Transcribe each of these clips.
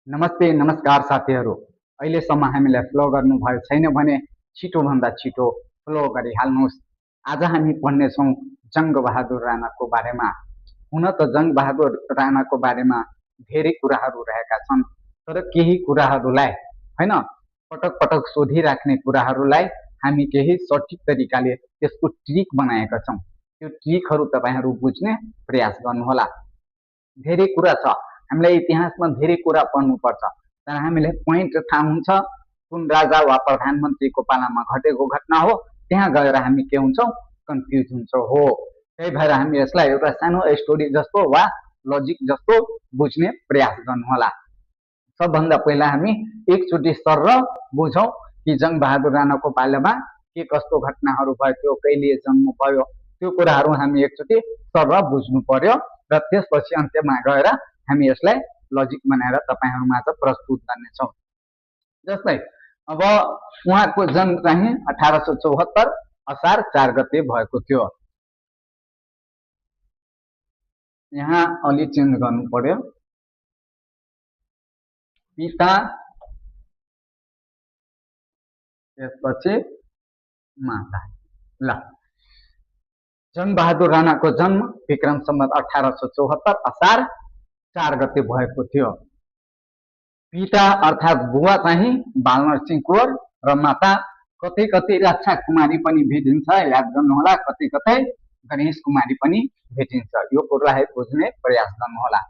नमस्ते नमस्कार साथीहरू। अहिलेसम्म हामीलाई फलो गर्नुभएको छैन भने छिटोभन्दा छिटो फलो गरिहाल्नुहोस्। आज हामी पढ्नेछौँ जङ्गबहादुर राणाको बारेमा। हुन त जङ्गबहादुर राणाको बारेमा धेरै कुराहरू रहेका छन्, तर केही कुराहरूलाई हैन पटक पटक सोधिराख्ने कुराहरूलाई हामी केही सठिक तरिकाले त्यसको ट्रिक बनाएका छौँ। त्यो ट्रिकहरू तपाईँहरू बुझ्ने प्रयास गर्नुहोला। धेरै कुरा छ, हामीलाई इतिहासमा धेरै कुरा पढ्नुपर्छ, तर हामीलाई पोइन्ट थाहा हुन्छ कुन राजा वा प्रधानमन्त्रीको पालामा घटेको घटना हो, त्यहाँ गएर हामी के हुन्छौँ, कन्फ्युज हुन्छौँ हो। त्यही भएर हामी यसलाई एउटा सानो स्टोरी जस्तो वा लजिक जस्तो बुझ्ने प्रयास गर्नुहोला। सबभन्दा पहिला हामी एकचोटि सर बुझौँ कि जङ्गबहादुर राणाको पालामा के कस्तो घटनाहरू भयो, कहिले जन्म भयो, त्यो कुराहरू हामी एकचोटि सर बुझ्नु पर्यो र त्यसपछि अन्त्यमा गएर हामी यसलाई लजिक बनाएर तपाईहरुमाझ प्रस्तुत गर्नेछौँ। जस्तै अब उहाँको जन्म चाहिँ 1874 असार 4 गते भएको थियो। यहाँ अलि चेन्ज गर्नु पर्यो, पिता त्यसपछि माता। ल, जङ्गबहादुर राणाको जन्म विक्रम सम्वत 1874 असार 4 गते भएको थियो। पिता अर्थात बुवा चाहिँ बालनरसिंह कुँवर र माता कतै कतै रक्षा कुमारी पनि भेटिन्छ, याद गर्नुहोला, कतै कतै गणेश कुमारी पनि भेटिन्छ। यो कुरालाई बुझ्ने प्रयास गर्नुहोला।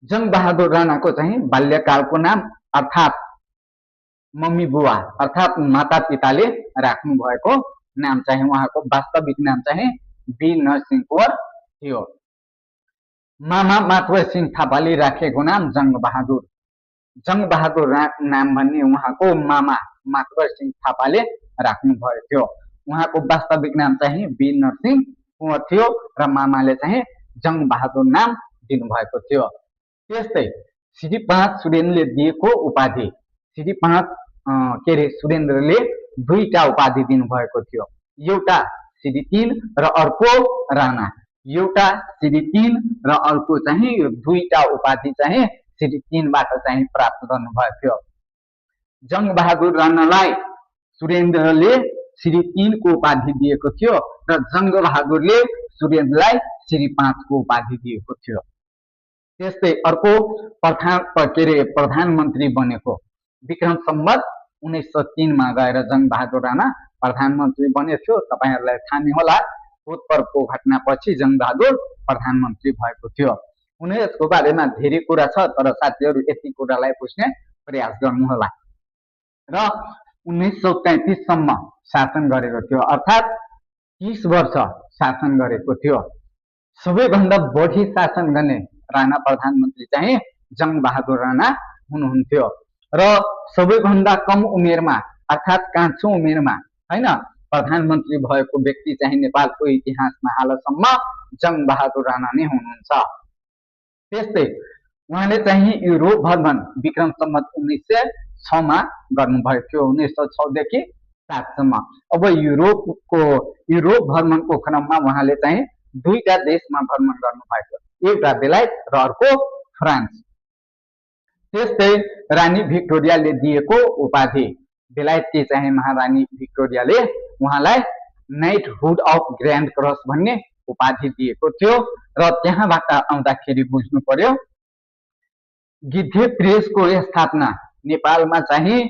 जङ्गबहादुर राणाको चाहिँ बाल्यकालको नाम अर्थात मम्मी बुवा अर्थात माता पिताले राख्नु भएको नाम चाहिँ उहाँको वास्तविक नाम चाहिँ वीर नरसिंह कुँवर थियो। मामा मातवर सिंह थापाले राखेको नाम जङ्गबहादुर। जङ्गबहादुर नाम भन्ने उहाँको मामा मातवर सिंह थापाले राख्नु भएको थियो। उहाँको वास्तविक नाम चाहिँ वीर नरसिंह कुँवर थियो र मामाले चाहिँ जङ्गबहादुर नाम दिनुभएको थियो। त्यस्तै श्री 5 सुरेन्द्रले दिएको उपाधि, श्री 5 के रे सुरेन्द्रले दुईटा उपाधि दिनुभएको थियो। एउटा श्री 3 र अर्को राणा। एउटा श्री 3 र अर्को चाहिँ दुईटा उपाधि चाहिँ श्री 3 बाट चाहिँ प्राप्त गर्नुभएको थियो। जङ्गबहादुर राणालाई सुरेन्द्रले श्री 3 को उपाधि दिएको थियो र जङ्गबहादुरले सुरेन्द्रलाई श्री 5 को उपाधि दिएको थियो। त्यस्तै अर्को प्रधानमन्त्री बनेको विक्रम सम्वत 1903 मा गएर जङ्गबहादुर राणा प्रधानमन्त्री बनेको थियो। तपाईहरुलाई थाहा नै होला, भूतपर्वको घटनापछि जङ्गबहादुर प्रधानमन्त्री भएको थियो। हुन यसको बारेमा धेरै कुरा छ, तर साथीहरु यति कुरालाई बुझ्ने प्रयास गर्नुहोला। र 1933 सम्म शासन गरेको थियो, अर्थात 30 वर्ष शासन गरेको थियो। सबैभन्दा बढी शासन गर्ने राणा प्रधानमन्त्री चाहिँ जङ्गबहादुर राणा हुनुहुन्थ्यो र सबैभन्दा कम उमेरमा अर्थात कान्छो उमेरमा हैन प्रधानमन्त्री भएको व्यक्ति चाहिँ नेपालको इतिहासमा हालसम्म जङ्गबहादुर राणा नै हुनुहुन्छ। त्यस्तै उहाँले चाहिँ युरोप भ्रमण विक्रम सम्वत 1906 मा गर्नुभएको थियो, 1906 देखि 7 सम्म। अब युरोप भ्रमणको क्रममा उहाँले चाहिँ दुईटा देशमा भ्रमण गर्नुभएको, एउटा बेलायत र अर्को फ्रान्स। त्यस्तै रानी भिक्टोरियाले दिएको उपाधि, बेलायतकी चाहिँ महारानी भिक्टोरियाले उहाँलाई नाइटहुड अफ ग्रान्ड क्रस भन्ने उपाधि दिएको थियो। र त्यहाँबाट आउँदाखेरि बुझ्नु पर्यो, गिद्धे प्रेसको स्थापना नेपालमा चाहिँ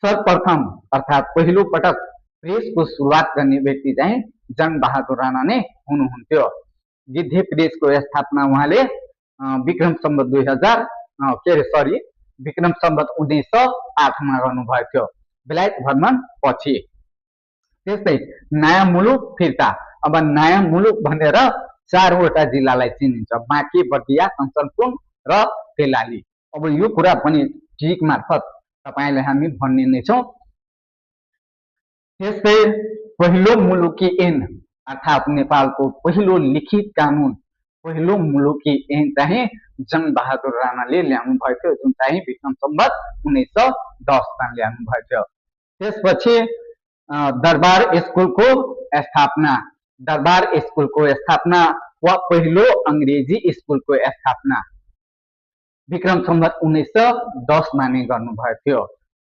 सर्वप्रथम अर्थात पहिलो पटक प्रेसको सुरुवात गर्ने व्यक्ति चाहिँ जङ्गबहादुर राणा नै हुनुहुन्थ्यो। गिद्धे प्रेसको स्थापना उहाँले विक्रम सम्वत 1908 मा गर्नुभएको थियो, बेलायत भ्रमण पछि। त्यस्तै नयाँ मुलुक फिर्ता। अब नयाँ मुलुक भनेर 4वटा जिल्लालाई चिनिन्छ, बाँके, बर्दिया, कञ्चनपुर र कैलाली। अब यो कुरा पनि ट्रिक मार्फत तपाईलाई हामी भन्ने नै छौं। त्यस्तै पहिलो मुलुकी ऐन अर्थात नेपालको पहिलो लिखित कानुन, पहिलो मुलुकी ऐन चाहिँ जङ्गबहादुर राणाले ल्याउनु भएको थियो, जुन चाहिँ विक्रम सम्वत 1910 मा ल्याउनु भएको थियो। त्यसपछि दरबार स्कुलको स्थापना, दरबार स्कुलको स्थापना वा पहिलो अंग्रेजी स्कुलको स्थापना। विक्रम सम्वत 1910 मा नै गर्नुभएको थियो।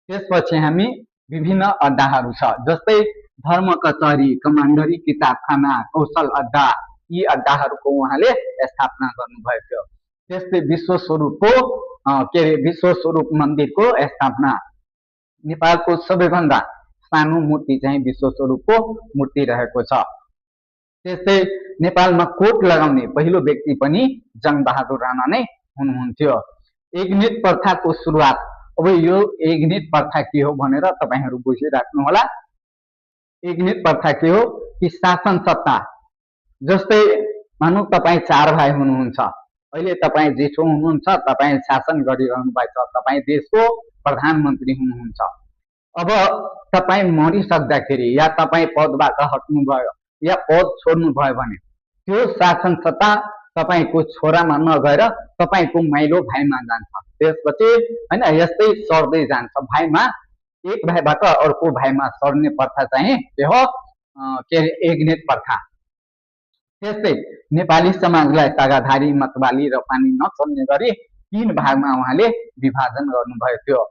त्यसपछि हामी विभिन्न अड्डाहरू छ, जस्तै धर्म कचहरी, कमान्डरी किताबखाना, कौशल अड्डा, यी अड्डाहरूको उहाँले स्थापना गर्नुभएको थियो। त्यस्तै विश्वस्वरूप मन्दिरको स्थापना, नेपालको सबैभन्दा सानो मूर्ति चाहिँ विश्वस्वरूपको मूर्ति रहेको छ। त्यस्तै नेपालमा कोट लगाउने पहिलो व्यक्ति पनि जङ्गबहादुर राणा नै हुनुहुन्थ्यो। एग्नेट प्रथाको सुरुवात, अब यो एग्नेट प्रथा के हो भनेर तपाईहरू बुझिराख्नु होला। एग्नेट प्रथा के हो कि शासन सत्ता, जस्तै मानौ तपाईँ 4 भाइ हुनुहुन्छ, अहिले तपाईँ जेठो हुनुहुन्छ, तपाईँ शासन गरिरहनु भएको छ, तपाईँ देशको प्रधानमन्त्री हुनुहुन्छ। अब तपाईँ मरिसक्दाखेरि या तपाईँ पदबाट हट्नुभयो या पद छोड्नुभयो भने त्यो शासन सत्ता तपाईको छोरामा नगएर तपाईको माइलो भाइमा जान्छ। त्यसपछि हैन यस्तै सर्दै जान्छ, भाइमा, एक भाइबाट अर्को भाइमा सर्ने प्रथा चाहिँ के हो एग्नेट प्रथा। त्यस्तै नेपाली समाजलाई तगाधारी, मतवाली र पानी नचल्ने गरी 3 भागमा उहाँले विभाजन गर्नुभएको थियो।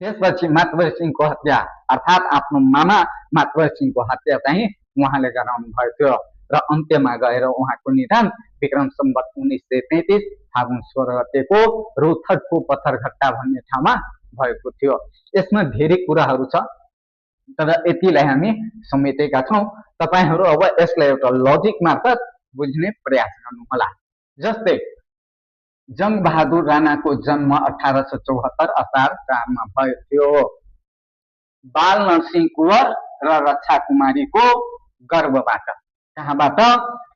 त्यसपछि मातवर सिंहको हत्या अर्थात् आफ्नो मामा मातवर सिंहको हत्या चाहिँ उहाँले गराउनु भएको थियो र अन्त्यमा गएर उहाँको निधन विक्रम सम्वत 1933 फागुन 16 गतेको रौथटको पत्थरघट्टा भन्ने ठाउँमा भएको थियो। यसमा धेरै कुराहरू छ, तर यतिलाई हामी समेटेका छौं। तपाईहरू अब यसलाई एउटा लजिक मार्फत बुझ्ने प्रयास गर्नुहोला। जस्तै जङ्गबहादुर राणाको जन्म 1874 असार 4 मा भएको थियो। बाल नरसिंह कुँवर र रक्षा कुमारीको गर्भबाट, कहाँबाट?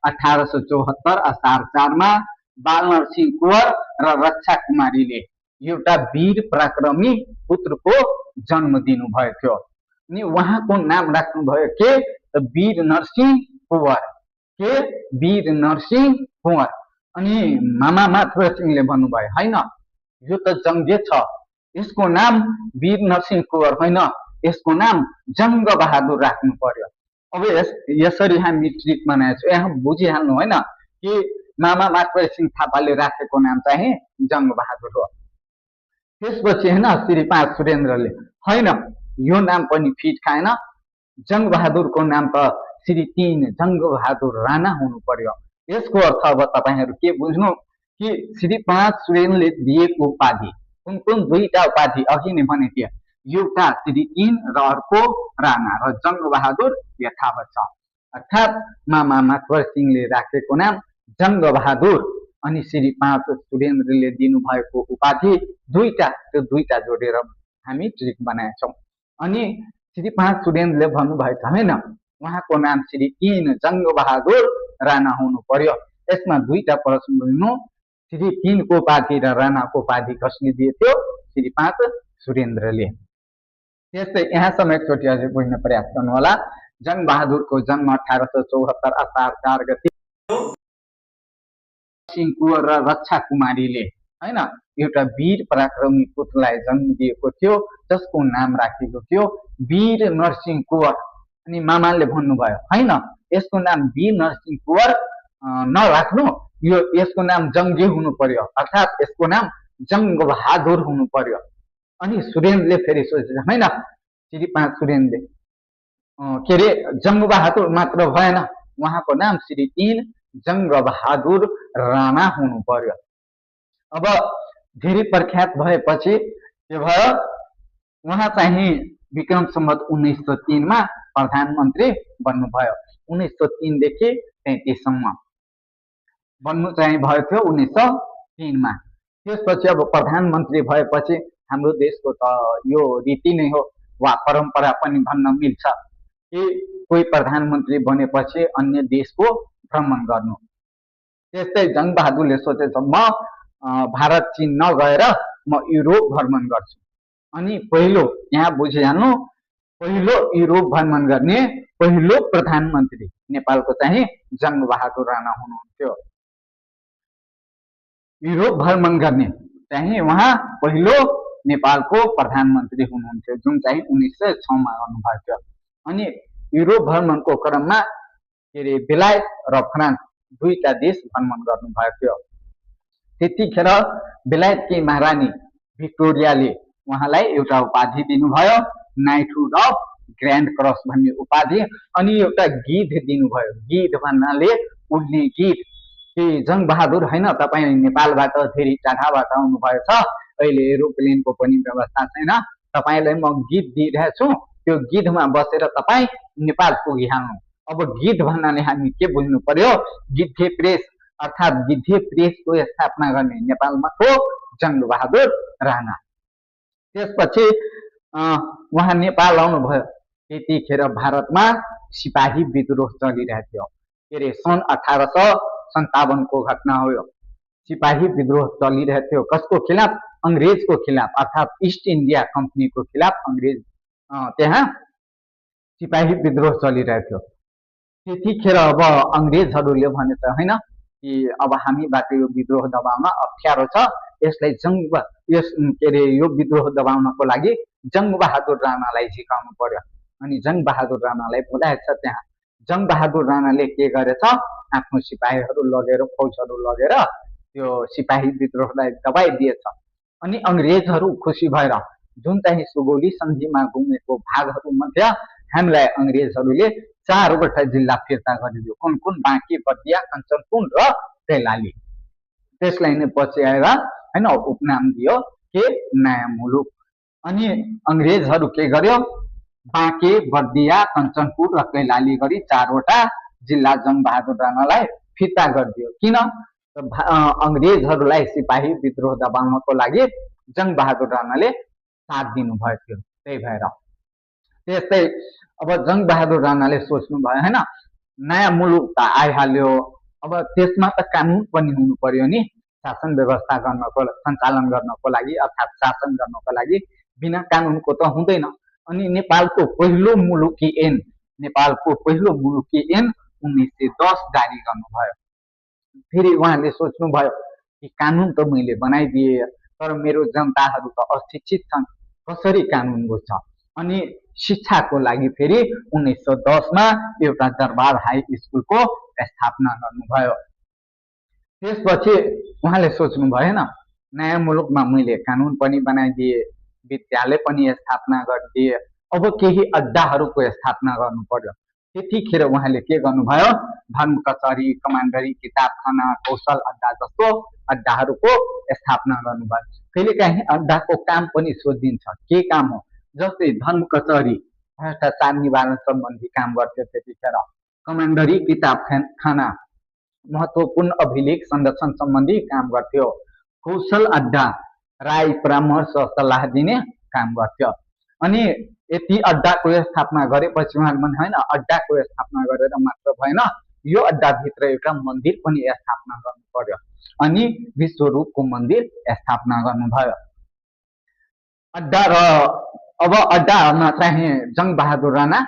1874 असार 4 मा बाल नरसिंह कुँवर र रक्षा कुमारीले एउटा वीर पराक्रमी पुत्रको जन्म दिनु भएको थियो। अनि उहाँको नाम राख्नु भयो के? वीर नरसिंह कुँवर। के? वीर नरसिंह कुँवर। अनि मामा मातवर सिंहले भन्नुभयो हैन, यो त जङ्गे छ, यसको नाम वीर नरसिंह कुँवर होइन, यसको नाम जङ्ग बहादुर राख्नु पर्यो। अब यसरी हामी ट्रिक बनाएको छु, यहाँ बुझिहाल्नु होइन कि मामा मातवर सिंह थापाले राखेको नाम चाहिँ जङ्ग बहादुर हो। त्यसपछि हैन श्री 5 सुरेन्द्रले हैन यो नाम पनि फिट खाएन, जङ्ग बहादुरको नाम त श्री 3 जङ्ग बहादुर राणा हुनु पर्यो। यसको अर्थ अब तपाईहरु के बुझ्नु कि श्री 5 सुरेन्द्रले दिएको उपाधि, कुन दुईटा उपाधि अघि नै भने थिए, एउटा श्री 3 र अर्को राणा, र जङ्ग बहादुर यथावत छ। अर्थात् मामा मातवर सिंहले राखेको नाम जङ्ग बहादुर अनि श्री 5 सुरेन्द्रले दिनुभएको उपाधि दुईटा, त्यो दुईटा जोडेर हामी ट्रिक बनाएछौं। अनि श्री 5 सुरेन्द्रले भन्नुभएको छ हैन, उहाँको नाम श्री 3 जङ्ग बहादुर राणा हुनु पर्यो। यसमा दुईटा प्रश्न लिनु, श्री 3 को उपाधि र राणाको उपाधि कसले दिए थियो? श्री 5 सुरेन्द्रले। त्यस्तै यहाँसम्म एकचोटि अझै बुझ्ने प्रयास गर्नु होला। जङ्ग बहादुरको जन्म 1874 असार 4 गते सिंह कुँवर र रक्षा कुमारीले हैन एउटा वीर पराक्रमी पुत्रलाई जन्म दिएको थियो, जसको नाम राखेको थियो वीर नरसिंह कुँवर। अनि मामाले भन्नुभयो हैन यसको नाम वीर नरसिंह कुँवर नराख्नु, यसको नाम जङ्गे हुनु पर्यो, अर्थात् यसको नाम जङ्ग बहादुर हुनु पर्यो। अनि सुरेन्द्रले फेरि सोचे हैन, श्री 5 सुरेन्द्रले के रे जङ्ग बहादुर मात्र भएन, उहाँको नाम श्री 3 जङ्ग बहादुर राणा हुनु पर्यो। अब धेरै प्रख्यात भएपछि के भयो, उहाँ चाहिँ विक्रम सम्वत 1903 मा प्रधानमन्त्री बन्नुभयो। 1903 देखि 33 सम्म बन्नु चाहिँ भयो थियो 1903 मा। त्यसपछि अब प्रधानमन्त्री भएपछि हाम्रो देशको त यो रीति नै हो वा परम्परा पनि भन्न मिल्छ कि कोही प्रधानमन्त्री बनेपछि अन्य देशको भ्रमण गर्नु। त्यस्तै जङ्ग बहादुरले सोचेछ म भारत चीन नगएर म युरोप भ्रमण गर्छु। अनि पहिलो यहाँ बुझिहाल्नु, पहिलो युरोप भ्रमण गर्ने पहिलो प्रधानमन्त्री नेपालको चाहिँ जङ्ग बहादुर राणा हुनुहुन्थ्यो। युरोप भ्रमण गर्ने चाहिँ उहाँ पहिलो नेपालको प्रधानमन्त्री हुनुहुन्थ्यो, जुन चाहिँ 1906 मा गर्नुभएको थियो। अनि युरोप भ्रमणको क्रममा के रे बेलायत र फ्रान्स दुईटा देश भ्रमण गर्नुभएको थियो। त्यतिखेर बेलायतकी महारानी भिक्टोरियाले उहाँलाई एउटा उपाधि दिनुभयो, नाइटहुड अफ ग्रान्ड क्रस भन्ने उपाधि, अनि एउटा गिध दिनुभयो। गिध भन्नाले उड्ने गिध। कि जङ्गबहादुर होइन, तपाईँ नेपालबाट धेरै टाढाबाट आउनुभएछ, अहिले एरोप्लेनको पनि व्यवस्था छैन, तपाईँलाई म गिध दिइरहेछु, त्यो गिधमा बसेर तपाईँ नेपाल पुगिहाल्नु। अब गिध भन्नाले हामी के बुझ्नु पर्यो? गिद्धे प्रेस अर्थात् गिद्धे प्रेसको स्थापना गर्ने नेपालमा को? जङ्गबहादुर राणा। त्यसपछि उहाँ नेपाल आउनुभयो। त्यतिखेर भारतमा सिपाही विद्रोह चलिरहेको थियो। के अरे सन् 1857 को घटना हो यो। सिपाही विद्रोह चलिरहेको थियो। कसको खिलाफ? अंग्रेजको खिलाफ, अर्थात् ईस्ट इन्डिया कम्पनीको खिलाफ अंग्रेज त्यहाँ सिपाही विद्रोह चलिरहेको थियो। त्यतिखेर अब अंग्रेजहरूले भनेछ होइन कि अब हामीबाट यो विद्रोह दबाउन अप्ठ्यारो छ, यसलाई यो विद्रोह दबाउनको लागि जङ्गबहादुर राणालाई झिकाउनु पर्यो। अनि जङ्गबहादुर राणालाई बोलाएछ त्यहाँ। जङ्गबहादुर राणाले के गरेछ? आफ्नो सिपाहीहरू लगेर, फौजहरू लगेर त्यो सिपाही विद्रोहलाई दबाइदिएछ। अनि अंग्रेजहरू खुसी भएर जुन चाहिँ सुगौली सन्धिमा गुमेको भागहरू मध्ये हामीलाई अंग्रेजहरूले 4वटा जिल्ला फिर्ता गरिदियो। कुन कुन? बाँकी, बर्दिया, कञ्चनपुर र कैलाली। त्यसलाई नै पछि आएर हैन उपनाम दियो के? नयाँ मुलुक। अनि अंग्रेजहरू के गर्यो? बाँके, बर्दिया, कञ्चनपुर र कैलाली गरी 4वटा जिल्ला जङ्गबहादुर राणालाई फिर्ता गरिदियो। किन? अंग्रेजहरूलाई सिपाही विद्रोह दबाउनको लागि जङ्गबहादुर राणाले साथ दिनुभएको थियो। त्यही भएर त्यस्तै अब जङ्गबहादुर राणाले सोच्नु भयो हैन, नयाँ मुलुक त आइहाल्यो, अब त्यसमा त कानुन पनि हुनु पर्यो नि, शासन व्यवस्था गर्नको, सञ्चालन गर्नको लागि, अर्थात् शासन गर्नको लागि बिना कानुनको त हुँदैन। अनि नेपालको पहिलो मुलुकी ऐन 1910 जारी गर्नुभयो। फेरि उहाँले सोच्नुभयो कि कानुन त मैले बनाइदिए, तर मेरो जनताहरू त अशिक्षित छन्, कसरी कानुन बुझ्छ? अनि शिक्षाको लागि फेरि 1910 मा एउटा दरबार हाई स्कुलको स्थापना गर्नुभयो। त्यसपछि उहाँले सोच्नु भएन, नयाँ मुलुकमा मैले कानुन पनि बनाइदिए, विद्यालय पनि स्थापना गरिदिए, अब केही अड्डाहरूको स्थापना गर्नु पर्यो। त्यतिखेर उहाँले के गर्नुभयो? धर्म कचहरी, कमान्डरी, किताबखाना, कौशल अड्डा जस्तो अड्डाहरूको स्थापना गर्नुभयो। कहिलेकाहीँ अड्डाको काम पनि सोधिन्छ, के काम हो? जस्तै धर्म कचहरी भ्रष्टाचार निवारण सम्बन्धी काम गर्थ्यो त्यतिखेर। कमान्डरी, किताबखाना महत्त्वपूर्ण अभिलेख संरक्षण सम्बन्धी काम गर्थ्यो। कौशल अड्डा राय परामर्श सल्लाह दिने काम गर्थ्यो। अनि यति अड्डाको स्थापना गरेपछि उहाँले भने होइन, अड्डाको स्थापना गरेर मात्र भएन, यो अड्डाभित्र एउटा मन्दिर पनि स्थापना गर्नु पर्यो। अनि विश्वरूपको मन्दिर स्थापना गर्नुभयो। अड्डा र अब अड्डामा चाहिँ जङ्गबहादुर राणा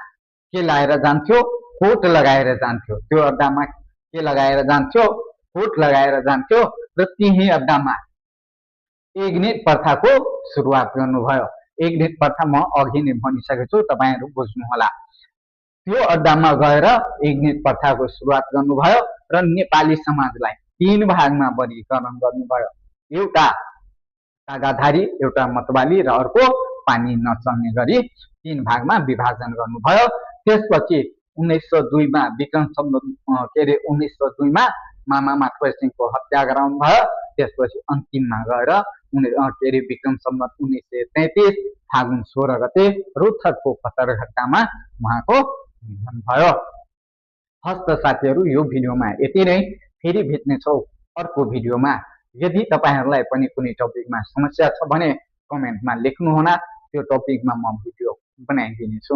के लगाएर जान्थ्यो? कोट लगाएर जान्थ्यो। त्यो अड्डामा के लगाएर जान्थ्यो? कोट लगाएर जान्थ्यो। र त्यही अड्डामा एग्नेट प्रथाको सुरुवात गर्नुभयो। एग्नेट प्रथा म अघि नै भनिसकेको छु, तपाईहरु बुझ्नु होला। त्यो अड्डामा गएर एग्नेट प्रथाको सुरुवात गर्नुभयो र नेपाली समाजलाई 3 भागमा वर्गीकरण गर्नुभयो। एउटा कागाधारी, एउटा मतवाली र अर्को पानी नचल्ने गरी 3 भागमा विभाजन गर्नुभयो। त्यसपछि 1902 मा विक्रम सम्वत 1902 मा मामा माधव सिंहको हत्या गराउनु भयो। त्यसपछि अन्तिममा गएर विक्रम सम्वत 1933 फागुन 16 गते रुथरको पत्थरघट्टामा उहाँको निधन भयो। हस्त साथीहरु, यो भिडियोमा यति नै। फेरि भेट्नेछौं अर्को भिडियोमा। यदि तपाईहरुलाई पनि कुनै टपिकमा समस्या छ भने कमेन्टमा लेख्नु होला, त्यो टपिकमा म भिडियो बनाइदिनेछु।